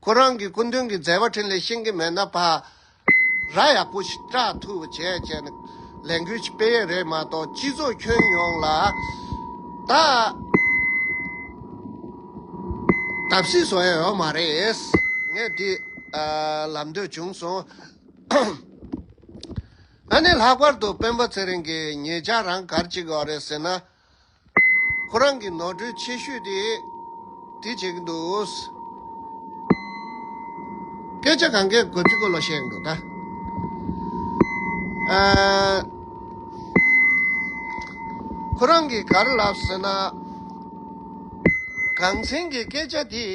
ཁོ་རང་གི་སྐུ་མདུན་གྱི་མཛད་པ་འཕྲིན་ལས་ཤེས་ཀྱི་མེད་ན་ཕར་ར་ཡག་པོ་ཞིག་བཀྲ་ཐུབ་པ་བྱས་བྱས་ནས་ལས་འགུལ་ཞིག་སྤེལ་ཡས་རེད་མ་གཏོགས། སྤྱི་ཚོགས་ཁྱོན་ཡོངས་ལ་ད་བརྡབ་གསིག་བཟོ་ཡས་ཡོད་མ་རེད། ངས་འདི་ཨ་ལབ་འདོད་བྱུང་སོང་། ཨ་ནི་ལྷག་པར་དུ་སྤེན་པ་ཚེ་རིང་གིས་ཉེ་ཆར་རང་ག་རེ་བྱེད་ཀྱི་ཡོད་རེད་ཟེར་ན། ཁོ་རང་གི་ནོར་འཁྲུལ་ཆེ་ཤོས་དེ་དེ་བྱེད་ཀྱི་འདུག་སྐད་ཆ་གང་གའི་གོ་ཚིག་གོ་ལོ་བཤད་ཀྱི་འདུག་ད། ཨ་ཁོ་རང་གིས་ག་རེ་ལབ་ཟེར་ན། གངས་སེང་གི་སྐད་ཆ་དེ།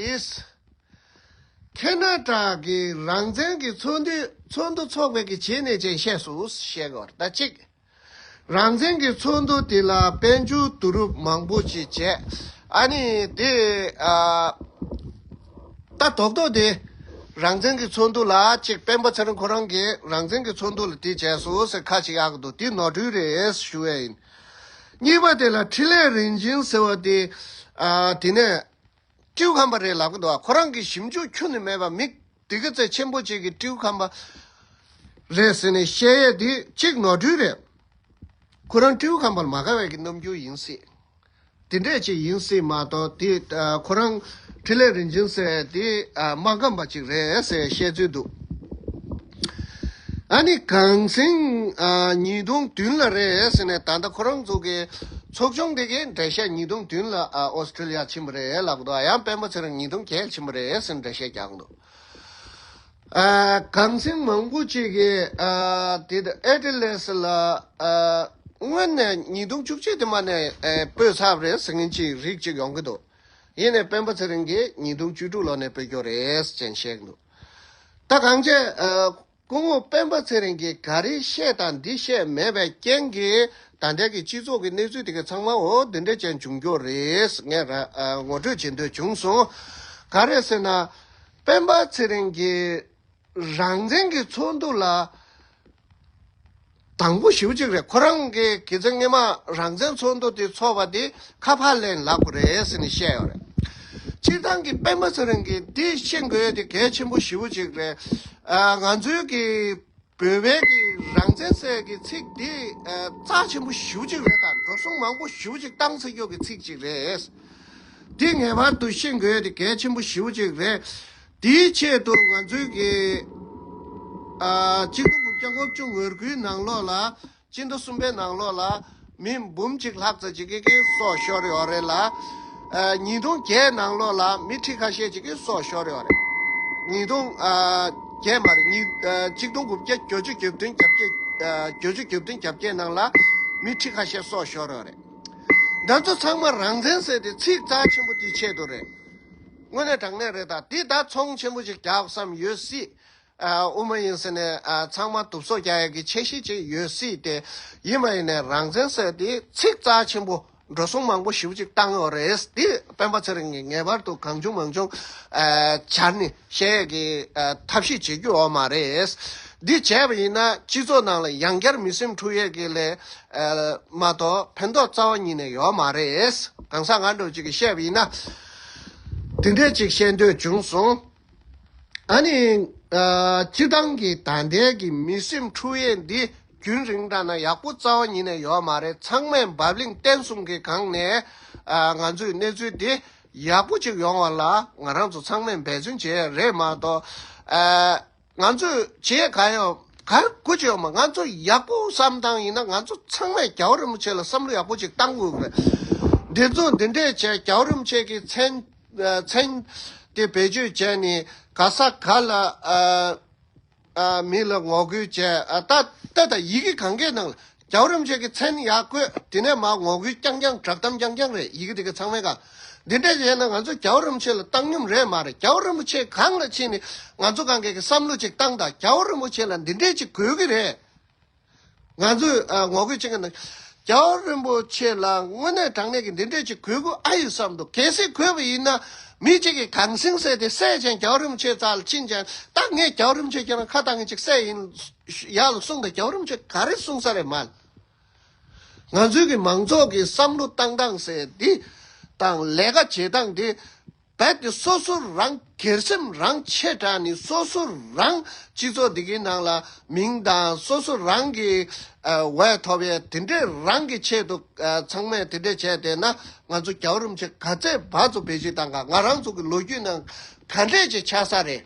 ཁེ་ན་ཌ་གི་རང་བཙན་གྱི་ཚོགས་འདུ་ཚོགས་འདུ་འཚོགས་པའི་གི་རྗེས་ནས་ཅན་བཤད་སོང་བཤད་དགོས་རེད། ད་གཅིག་རང་བཙན་གྱི་ཚོགས་འདུ་དེ་ལ་དཔལ་འབྱོར་བསྡུ་རུབ་མང་པོ་ཅིག་བྱས། ཨ་ནི་དེ་ཨ་ད་རྡོག་རྡོག་དེ་རང་བཙན་གྱི་ཚོགས་འདུ་ལ་གཅིག་སྤེན་པ་ཚེ་རིང་ཁོ་རང་གིས་རང་བཙན་གྱི་ཚོགས་འདུ་ལ་དེ་བྱས་སོང་ཟེར་ཁ་ཅིག་གཡར་གི་འདུག་དེ་ནོར་འཁྲུལ་རེད་ཞུ་ཡས་ཡིན། གཉིས་པ་དེ་ལ་འཕྲིན་ལས་རིན་ཆེན་ཟེར་བ་དེ། ཨ། དེ་ནས་སྤྲེའུ་ཁམས་པ་རེད་ལབ་ཀྱི་འདུག་ཁོ་རང་གི་ཞིབ་འཇུག་ཁྱོན་ནས་མེད་པ། མི་དེ་ག་ཚད་ཆེན་པོ་ཅིག་གི་སྤྲེའུ་ཁམས་པ་རེད་ཟེར་ནས་བཤད་ཡས་དེ་གཅིག་ནོར་འཁྲུལ་རེད། ཁོ་རང་སྤྲེའུ་ཁམས་པ་ལ་མ་དགའ་བའི་གི་རྣམ་འགྱུར་ཡིན་སྲིད། དེ་འདྲས་ཅིག་ཡིན་སྲིད་མ་གཏོགས་དེ། ཨ། ཁོ་རང་འཕྲིན་ལས་རིན་ཆེན་ཟེར་དེ། ཨ། སྨར་ཁམས་པ་ཅིག་རེད་ཟེར་བཤད་ཚུལ་འདུག་ཨ་ནི་གངས་སེང་། ཨ། ཉིས་སྟོང་བདུན་ལ་རེད་ཟེར་ནས། ད་ལྟ་ཁོ་རང་ཚོ་གི་ཚོགས་ཆུང་དེ་གའི་འགྲེལ་བཤད་ཉིས་སྟོང་བདུན་ལ། ཨ། ཨོ་སི་ཀྲི་ལི་ཡ་ཕྱིན་པ་རེད་ལབ་འདུག་ཡང་སྤེན་པ་ཚེ་རིང་ཉིས་སྟོང་བརྒྱད་ཕྱིན་པ་རེད་ཟེར་ནས་འགྲེལ་བཤད་རྒྱག་འདུག་ཨ། གངས་སེང་མང་པོ་ཅིག་གིས། ཨ། དེ་ཨེ་ཌི་ལེ་སི་ལ། ཨ། སྔོན་ནས་ཉིས་སྟོང་བཅུ་གཅིག་དེ་མ་ནས། ཨ། སྤོས་ཚར་བ་རེད་ཟེར་མཁན་ཅིག་རིགས་ཅིག་ཡོང་གི་འདུག་ཡིན་ནའི་སྤེན་པ་ཚེ་རིང་གིས་ཉིས་སྟོང་བཅུ་དྲུག་ལོ་ནས་སྤོས་ཀྱོག་རེད་ཅེས་བཤད་ཀྱི་འདུག་ད་གང་བྱས། ཨ། སྐུ་ངོ་སྤེན་པ་ཚེ་རིང་གིས་ག་རེ་བཤད་དང་འདི་བཤད་མེད་པའི་རྐྱེན་གྱིས། ད་ལྟའི་གི་སྤྱི་ཚོགས་ཀྱི་གནས་ཚུལ་དེ་ག་ཚང་མ་འོ་དེ་འདྲ་ཅན་བྱུང་ཀྱོག་རེད། ངས་ར། ཨ། ངོ་སྤྲོད་བྱེད་འདོད་བྱུང་སོང་། ག་རེ་ཟེར་ན། སྤེན་པ་ཚེ་རིང་གིས་རང་བཙན་གྱི་ཚོགས་འདུ་ལ་དང་པོ་ཞེ་པོ་ཅིག་རེད། ཁོ་རང་གིས་གི་ཚེ་སྔོན་མ་རང་བཙན་ཚོགས་འདུ་དེ་ཚོགས་པ་དེ་ཁ་ཕར་ལེན་ལབ་དགོས་རེད་ཟེར་ནས་བཤད་ཡོད་རེད། སྤྱིར་བཏང་གི་སྤེན་པ་ཚེ་རིང་གིས་འདི་ཤེས་དགོས་དེ་གལ་ཆེན་པོ་ཞེ་པོ་ཅིག་རེད། ཨ། ང་ཚོའི་གི་བོད་པའི་གི་རང་བཙན་ཟེར་གི་ཚིག་འདི། ཨ། རྩ་ཆེན་པོ་ཞེ་པོ་ཅིག་རེད། ད་འགྲོ་སོང་མང་པོ་ཞེ་པོ་ཅིག་བཏང་ཚར་ཀྱོག་གི་ཚིག་ཅིག་རེད། འདི་ངེས་པར་དུ་ཤེས་དགོས་དེ་གལ་ཆེན་པོ་ཞེ་པོ་ཅིག་རེད། དེའི་ཆེད་དུ་ང་ཚོའི་གི། ཨ། གཅིག་སྟོང་དགུ་བརྒྱ་ལྔ་བཅུ་ང་དགུའི་ནང་ལོགས་ལ། སྤྱི་ཟླ་གསུམ་པའི་ནང་ལོགས་ལ་མི་འབུམ་གཅིག་ལྷག་ཙམ་ཅིག་གི་གི་སྲོག་ཤོར་ཡོད་རེད་ལ། ཨ། ཉིས་སྟོང་བརྒྱད་ནང་ལོགས་ལ་མི་ཁྲི་ཁ་ཤས་ཅིག་གི་སྲོག་ཤོར་ཡོད་རེད། ཉིས་སྟོང་། ཨ། བརྒྱད་མ་རེད། ཉིས། ཨ། གཅིག་སྟོང་དགུ་བརྒྱ་བརྒྱད་ཅུ་གྱ་བདུན་གྱ་བརྒྱད། ཨ། བརྒྱད་ཅུ་གྱ་བདུན་གྱ་བརྒྱད་ནང་ལ་མི་ཁྲི་ཁ་ཤས་སྲོག་ཤོར་ཡོད་རེད། འདི་ཚོ་ཚང་མ་རང་བཙན་ཟེར་དེ་ཚིག་རྩ་ཆེན་པོ་དེའི་ཆེད་དུ་རེད། དངོས་གནས་དྲང་གནས་རེད། ད་འདི་ད་ཚོང་ཆེན་པོ་ཅིག་རྒྱག་བསམ་ཡོད་སྲིད། ཨ། དབུ་མ་ཡིན་ཟེར་ནས། ཨ། ཚང་མ་དུབ་སོ་རྒྱག་ཡག་གི་འཆར་གཞི་ཅིག་ཡོད་སྲིད་དེ། ཡིན་པ་ཡིན་ནའི་རང་བཙན་ཟེར་དེ་ཚིག་རྩ་ཆེན་པོ། འགྲོ་སོང་མང་པོ་ཞེ་པོ་ཅིག་བཏང་ཡོད་རེད། དེ་སྤེན་པ་ཚེ་རིང་གིས་ངེས་པར་དུ་གང་བྱུང་མང་བྱུང་། ཨ། སྦྱར་ནས་བཤད་ཡས་ཀྱི། ཨ། ཐབས་ཤེས་བྱེད་རྒྱུ་ཡོད་མ་རེད། འདི་བྱས་པ་ཡིན་ན་སྤྱི་ཚོགས་ནང་ལ་ཡང་བསྐྱར་མི་སེམས་འཁྲུག་ཡས་ཀྱི་ལས། ཨ། མ་གཏོགས་ཕན་ཐོགས་རྩ་བ་ཉིད་ནས་ཡོད་མ་རེད། གང་ཟག་ང་འདྲ་བོ་ཅིག་གིས་བཤད་པ་ཡིན་ན། དེ་འདྲས་ཅིག་བཤད་འདོད་བྱུང་སོང་། ཨ་ནི། ཨ། སྤྱིར་བཏང་གི་ད་ལྟའི་གི་མི་སེམས་འཁྲུག་ཡས་འདི་རྒྱུན་རིང་དྲགས་ན་ཡག་པོ་རྩ་བ་ཉིད་ནས་ཡོད་མ་རེད། ཚང་མས་བབ་བརླིང་བརྟན་གསུམ་གྱི་སྒང་ནས། ཨ། ང་ཚོའི་གནས་ཚུལ་འདི་ཡག་པོ་ཅིག་ཡོང་བ་ལ་ང་རང་ཚོ་ཚང་མས་འབད་བརྩོན་བྱེད་ཡས་རེད་མ་གཏོགས། ཨ། ང་ཚོས་བྱེད་ཡས་ག་ཡོད་ག་དགོས་ཀྱི་ཡོད་མ། ང་ཚོ་ཡག་པོ་བསམ་སྟངས་ཡིན་ན་ང་ཚོ་ཚང་མས་རྒྱལ་བ་རིན་པོ་ཆེ་ལ་བསམ་བློ་ཡག་པོ་ཅིག་བཏང་དགོས་ཀྱི་རེད། འདི་ཚོ་འདི་འདྲས་བྱས་རྒྱལ་བ་རིན་པོ་ཆེ་གི་མཚན། ཨ། མཚན་དེ་བེད་སྤྱོད་བྱས་ནས་ག་ས་ག་ལ། ཨ། ཨ། མི་ལ་ངོ་རྒོལ་བྱས། ཨ། ད་ད་ད་ཡི་གེ་གང་གའི་ནང་ལ་རྒྱལ་བ་རིན་པོ་ཆེ་གི་མཚན་ཡར་བཀོད། དེ་ནས་མར་ངོ་རྒོལ་རྐྱང་རྐྱང་། བསྒྲགས་གཏམ་རྐྱང་རྐྱང་རེད། ཡི་གེ་དེ་ག་ཚང་མའི་སྒང་། འདི་འདྲས་བྱས་ན་ང་ཚོ་རྒྱལ་བ་རིན་པོ་ཆེ་ལ་བཏང་སྙོམས་རེད་མ་རེད། རྒྱལ་བ་རིན་པོ་ཆེ་སྒང་ལ་ཕྱིན་ནས་ང་ཚོ་སྒང་གའི་གི་བསམ་བློ་ཅིག་བཏང་དང་། རྒྱལ་བ་རིན་པོ་ཆེ་ལ་འདི་འདྲས་ཅིག་དགོས་ཀྱི་རེད། ང་ཚོས། ཨ། ངོ་རྒོལ་བྱེད་མཁན་དང་། རྒྱལ་བ་རིན་པོ་ཆེ་ལ་དངོས་གནས་དྲང་གནས་ཀྱི་འདི་འདྲས་ཅིག་དགོས་ཀྱི་ཨ་ཡོད་བསམ་འདུག་གལ་སྲིད་དགོས་པ་ཡིན་ན་མི་གཅིག་གིས་གངས་སེང་ཟེར་དེ་བསད་ཅིང་རྒྱལ་བ་རིན་པོ་ཆེའི་རྩ་ལ་ཕྱིན་ཅིང་། ད་ངས་རྒྱལ་བ་རིན་པོ་ཆེ་ཁྱེད་རང་ཁ་བཏང་མཁན་ཅིག་བསད་ཡིན་ཡག་ལ་གསུངས་དང་། རྒྱལ་བ་རིན་པོ་ཆེ་ག་རེ་གསུངས་ས་རེད་མ། ང་ཚོའི་གི་མང་ཚོགས་ཀྱི་བསམ་བློ་བཏང་སྟངས་ཟེར་འདི་དང་ལས་ཀ་བྱེད་སྟངས་འདི། རྦད་དེ་སོ་སོ་རང་སྒེར་སེམས་རང་ཆེ་དྲགས་ནས། སོ་སོ་རང་སྤྱི་ཚོགས་འདི་གའི་ནང་ལ་མིང་དང་། སོ་སོ་རང་གི། ཨ། འོས་ཐོབ་ཡས་དེ་འདྲས་རང་གི་ཆེད་དུ། ཨ། ཚང་མས་དེ་འདྲས་བྱས་བསྡད་ན་ང་ཚོ་རྒྱལ་བ་རིན་པོ་ཆེ་ག་ཚད་བར་དུ་བེད་སྤྱོད་བཏང་ག། ང་རང་ཚོ་གི་ལོ་རྒྱུས་ནང་ག་འདྲས་ཅིག་ཆགས་ས་རེད།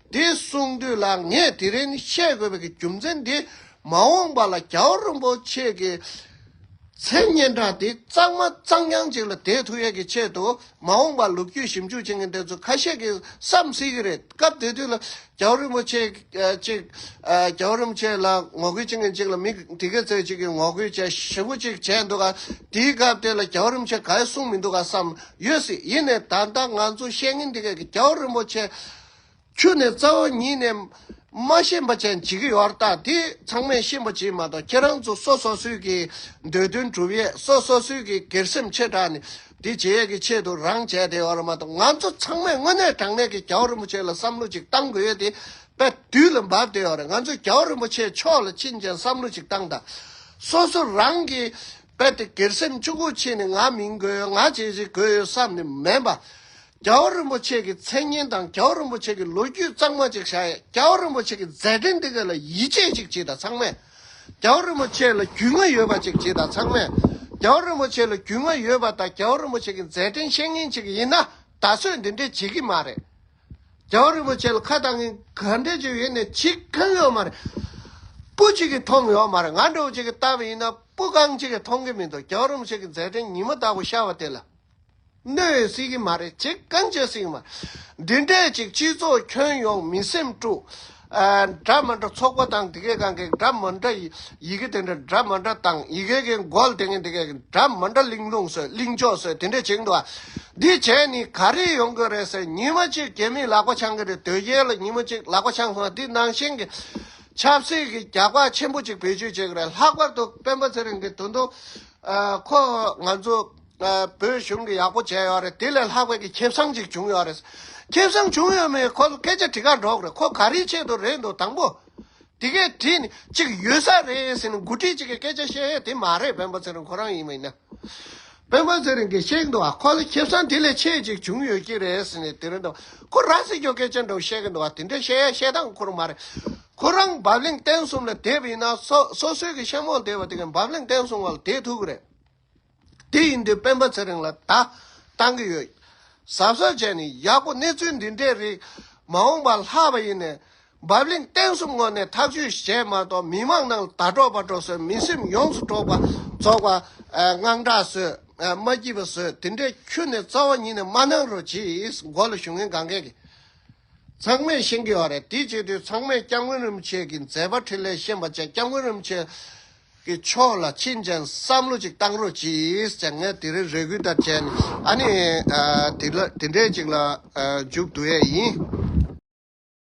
དེ་གསུང་དུས་ལ་ངས་དེ་རིང་བཤད་དགོས་པའི་གི་རྒྱུ་མཚན་འདི། མ་འོངས་པ་ལ་རྒྱལ་བ་རིན་པོ་ཆེ་གི་མཚན་སྙན་གྲགས་དེ་གཙང་མ་གཙང་རྐྱང་ཅིག་ལ་བསྡད་ཐུབ་ཡས་ཀྱི་ཆེད་དུ། མ་འོངས་པར་ལོ་རྒྱུས་ཞིབ་འཇུག་བྱེད་མཁན་དེ་ཚོ་ཁ་ཤས་ཀྱིས་བསམ་སྲིད་ཀྱི་རེད། སྐབས་དེ་དུས་ལ་རྒྱལ་བ་རིན་པོ་ཆེ། ཨ། ཅིག་ཨ། རྒྱལ་བ་རིན་པོ་ཆེ་ལ་ངོ་རྒོལ་བྱེད་མཁན་ཅིག་ལ་མི་དེ་ག་ཚོད་ཅིག་གིས་ངོ་རྒོལ་བྱས། ཞེ་པོ་ཅིག་བྱས་འདུག་ག། དེའི་སྐབས་དེ་ལ་རྒྱལ་བ་རིན་པོ་ཆེ་ག་ཡེ་གསུངས་མི་འདུག་ག་བསམ་ཡོད་སྲིད། ཡིན་ནའི་ད་ལྟ་ང་ཚོ་བཤད་མཁན་དེ་ག་གིས་རྒྱལ་བ་རིན་པོ་ཆེ་ཁྱོན་ནས་རྩ་བ་ཉིད་ནས་མ་ཤེས་པ་ཅན་བྱེད་ཀྱི་ཡོད་རེད། ད་དེ་ཚང་མས་ཤེས་པ་བྱེད་མ་གཏོགས། ཁྱེད་རང་ཚོ་སོ་སོ་སོའི་གི་འདོད་དོན་སྒྲུབ་ཡས། སོ་སོ་སོའི་གི་སྒེར་སེམས་ཆེ་དྲགས་ནས་དེ་བྱེད་ཡས་ཀྱི་ཆེད་དུ་རང་བྱས་བསྡད་ཡོད་རེད་མ་གཏོགས། ང་ཚོ་ཚང་མས་དངོས་གནས་དྲང་གནས་ཀྱི་རྒྱལ་བ་རིན་པོ་ཆེ་ལ་བསམ་བློ་ཅིག་བཏང་དགོས་ཡས་དེ་དཔེ་དུས་ལ་བབས་བསྡད་ཡོད་རེད། ང་ཚོས་རྒྱལ་བ་རིན་པོ་ཆེ་ཕྱོགས་ལ་ཕྱིན་ཅིང་བསམ་བློ་ཅིག་བཏང་དང་། སོ་སོ་རང་གི་ རྦད་དེ་སྒེར་སེམས་གཅིག་པུ་བྱས་ནས་ང་མིང་དགོས་ཡོད། ང་བྱས་ཅིག་དགོས་ཡོད་བསམ་ནས་མིན་པ། རྒྱལ་བ་རིན་པོ་ཆེ་གི་མཚན་སྙན་དང་རྒྱལ་བ་རིན་པོ་ཆེ་གི་ལོ་རྒྱུས་གཙང་མ་ཅིག་བཞག་ཡ། རྒྱལ་བ་རིན་པོ་ཆེ་གི་མཛད་འཕྲིན་འདི་ག་ལ་ཡིད་ཆེས་ཅིག་བྱེད་དང་ཚང་མས། རྒྱལ་བ་རིན་པོ་ཆེ་ལ་རྒྱུས་མངའ་ཡོད་པ་ཅིག་བྱེད་དང་ཚང་མས། རྒྱལ་བ་རིན་པོ་ཆེ་ལ་རྒྱུས་མངའ་ཡོད་པ་དང་རྒྱལ་བ་རིན་པོ་ཆེ་གི་མཛད་འཕྲིན་ཤེས་མཁན་ཅིག་ཡིན་ན། ད་གཟོད་འདི་འདྲས་བྱེད་ཀྱི་མ་རེད། རྒྱལ་བ་རིན་པོ་ཆེ་ལ་ཁ་བཏང་མཁན་ག་འདྲས་ཅིག་ཡོད་ནས་བྱེད་མཁན་ཡོད་མ་རེད། སྤུ་གཅིག་གིས་མཐོང་ཡོད་མ་རེད། ང་འདྲ་བོ་ཅིག་གིས་བལྟས་པ་ཡིན་ན་སྤུ་རྐང་གཅིག་གིས་མཐོང་གི་མི་འདུག་རྒྱལ་བ་རིན་པོ་ཆེ་གི་མཛད་འཕྲིན་ཉི་མ་ལྟ་བུ་ཤར་བ་དེ་ལ། གནོད་སྲིད་ཀྱི་མ་རེད། ཅིག་གང་བྱེད་སྲིད་ཀྱི་མ་རེད། འདི་འདྲས་ཅིག་སྤྱི་ཚོགས་ཁྱོན་ཡོངས་མི་སེམས་དཀྲུག་ཨ། འདྲ་མི་འདྲ་ཚོགས་པ་དང་དེ་གའི་སྒང་གི་འདྲ་མི་འདྲ་ཡི་ཡི་གེ་དེ་འདྲ་འདྲ་མི་འདྲ་དང་ཡི་གེ་གི་མགོ་ལ་དེ་ངན་དེ་གའི་འདྲ་མི་འདྲ་གླིང་ལུང་བཟོས་གླིང་ཆོག་བཟོས་དེ་འདྲས་བྱེད་ཀྱི་འདུག་ཨ། འདི་བྱས་ནི་ག་རེ་ཡོང་གི་རེད་ཟེར། ཉི་མ་གཅིག་རྒྱ་མིས་ལག་པ་འཆང་གི་རེད། དོལ་རྒྱལ་ལ་ཉི་མ་གཅིག་ལག་པ་འཆང་སོང་། འདི་ནང་བཞིན་གྱི་ཆབ་སྲིད་ཀྱི་རྒྱག་པ་ཆེན་པོ་གཅིག་བེད་སྤྱོད་བྱེད་ཀྱི་རེད། ལྷག་པར་དུ་སྤེན་པ་ཚེ་རིང་གིས་ད་དུང་ཨ། ཁོ་ང་ཚོ་ཨ། བོད་གཞུང་གིས་ཡག་པོ་བྱས་ཡོད་རེད། དེ་ལས་ལྷག་པའི་གི་ཁེ་བཟང་ཅིག་བྱུང་ཡོད་རེད། ཁེ་བཟང་བྱུང་ཡོད་མེད་ཁོ་ཚོ་སྐད་ཆ་དྲི་ག་འགྲོ་གི་རེད། ཁོ་ག་རེའི་ཆེད་དུ་རེད་འདུག་དང་པོ། དེ་གས་དྲིས་ནས་ཅིག་ཡོད་ས་རེད་ཟེར་ནས་འགོ་ཁྲིད་ཅིག་གིས་སྐད་ཆ་བཤད་ཡས་དེ་མ་རེད། སྤེན་པ་ཚེ་རིང་ཁོ་རང་ཡིན་པ་ཡིན་ན། སྤེན་པ་ཚེ་རིང་གིས་བཤད་འདུག་ཨ། ཁོ་ལ་ཁེ་བཟང་དེ་ལས་ཆེ་ཅིག་བྱུང་ཡོད་ཀྱི་རེད་ཟེར་ནས་དེ་རིང་འདུག་ཁོ་ར་སྲིད་སྐྱོང་སྐད་ཆ་འདྲ་བོ་བཤད་གི་འདུག་ཨ། དེ་འདྲ་བཤད་ཡ་བཤད་སྟངས་ཁོ་རང་མ་རེད། ཁོ་རང་བབ་བརླིང་བསྟན་གསུམ་ལ་བསྡད་པ་ཡིན་ན་སོ་སོ་སོའི་གི་ཤ་མོ་བསྡད་པ་དེ་ག་བབ་བརླིང་བསྟན་གསུམ་བ་ལ་བསྡད་ཐུབ་ཀྱི་རེད། དེ་ཡིན་དུས་སྤེན་པ་ཚེ་རིང་ལ་བརྡ་བཏང་གི་ཡོད། གཟབ་གཟབ་བྱས་ནས་ཡག་པོ་གནས་ཚུལ་འདི་འདྲས་རིགས་མ་འོངས་པ་ལྷག་པ་ཡིན་ནས་བབ་བརླིང་བསྟན་གསུམ་ངོས་ནས་ཐག་གཅོད་བྱས་མ་གཏོགས་མི་མང་ནང་ལ་ད་སྒྲོག་པ་སྒྲོག་བཟོས་མི་སེམས་ཡོངས་སུ་འདྲོག་པ་རྫོགས་པ་དངངས་སྐྲག་བཟོས་མ་སྐྱིད་པ་བཟོས་དེ་འདྲས་ཁྱོན་ནས་རྩ་བ་ཉིད་ནས་མ་གནང་རོགས་གྱིས། མགོ་ལ་བཞུགས་མཁན་གང་གས་ཀྱིས། ཚང་མས་ཤེས་ཀྱི་ཡོད་རེད། དེ་བྱེད་དུས་ཚང་མས་སྐྱབས་མགོན་རིན་པོ་ཆེ་གི་མཛད་པ་འཕྲིན་ལས་ཤེས་པ་བྱས། སྐྱབས་མགོན་རིན་པོ་ཆེ་གི་ཕྱོགས་ལ་ཕྱིན་ཅན་བསམ་བློ་ཅིག་བཏང་རོགས་གྱིས་ཟེར་ངས་དེ་རིང་རེ་སྐུལ་ལྟར་བྱས་ནས་ཨ་ནི་ཨ། དེ་ལ་དེ་འདྲས་ཅིག་ལ་ཨ། མཇུག་བསྡུ་ཡས་ཡིན།